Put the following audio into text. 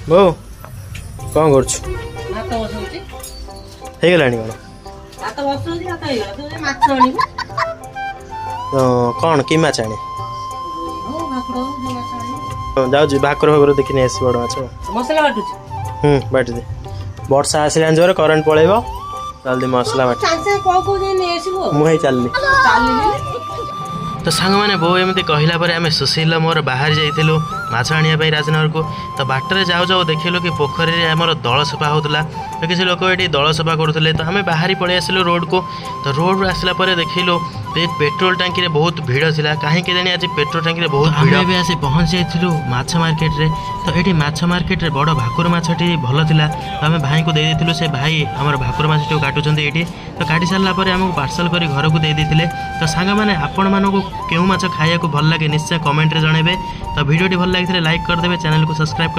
ବୋଉ, କ'ଣ କରୁଛୁ? ଭାତ ବସଉଛି। ହେଇଗଲାଣି କ'ଣ? ଭାତ ବସଉଛି, ଭାତ ହେଇଗଲା। ତୁ ଯାଇ ମାଛ ଆଣିବୁ। ତ କ'ଣ, କି ମାଛ ଆଣି? ହଉ, ଭାକୁର ହଉ, ଯୋଉ ମାଛ ଆଣିବୁ। ଯାଉଛି, ଭାକୁର ଫାକୁର ଦେଖି ନେଇ ଆସିବି, ବଡ଼ ମାଛ। ମସଲା ବାଟୁଛି। ହୁଁ, ବାଟିଦେ। ବର୍ଷା ଆସିଲାଣି ଜୋରେ, କରେଣ୍ଟ ପଳେଇବ। ଜଲ୍ଦି ମସଲା ବାଟି। ସାଙ୍ଗେ ସାଙ୍ଗେ କହୁ କହୁ ଯାଇ ନେଇ ଆସିବୁ ଆଉ। ମୁଁ ହେଇ ଚାଲିଲି। ଚାଲିଲି। ତ ସାଙ୍ଗମାନେ, ବୋଉ ଏମିତି କହିଲା ପରେ ଆମେ ସୁଶୀଲ ମୋର ବାହାରି ଯାଇଥିଲୁ ମାଛ ଆଣିବା ପାଇଁ ରାଜନଗରକୁ। ତ ବାଟରେ ଯାଉ ଯାଉ ଦେଖିଲୁ କି ପୋଖରୀରେ ଆମର ଦଳ ସଫା ହେଉଥିଲା। ତ କିଛି ଲୋକ ଏଠି ଦଳ ସଫା କରୁଥିଲେ। ତ ଆମେ ବାହାରି ପଳେଇ ଆସିଲୁ ରୋଡ଼କୁ। ତ ରୋଡ଼ରୁ ଆସିଲା ପରେ ଦେଖିଲୁ ଯେ ପେଟ୍ରୋଲ ଟାଙ୍କିରେ ବହୁତ ଭିଡ଼ ଥିଲା। କାହିଁକି ଜାଣି ଆଜି ପେଟ୍ରୋଲ ଟାଙ୍କିରେ ବହୁତ ଭିଡ଼। ଆମେ ଏବେ ଆସି ପହଞ୍ଚି ଯାଇଥିଲୁ ମାଛ ମାର୍କେଟରେ। ତ ଏଠି ମାଛ ମାର୍କେଟରେ ବଡ଼ ଭାକୁର ମାଛଟି ଭଲ ଥିଲା। ତ ଆମେ ଭାଇଙ୍କୁ ଦେଇ ଦେଇଥିଲୁ। ସେ ଭାଇ ଆମର ଭାକୁର ମାଛଟିକୁ କାଟୁଛନ୍ତି ଏଇଠି। ତ କାଟି ସାରିଲା ପରେ ଆମକୁ ପାର୍ସଲ କରି ଘରକୁ ଦେଇ ଦେଇଥିଲେ। ତ ସାଙ୍ଗମାନେ, ଆପଣମାନଙ୍କୁ କେଉଁ ମାଛ ଖାଇବାକୁ ଭଲ ଲାଗେ, ନିଶ୍ଚୟ କମେଣ୍ଟରେ ଜଣାଇବେ। ତ ଭିଡ଼ିଓଟି ଭଲ ଲାଗିଥିଲେ ଲାଇକ୍ କରିଦେବେ, ଚ୍ୟାନେଲକୁ ସବସ୍କ୍ରାଇବ୍।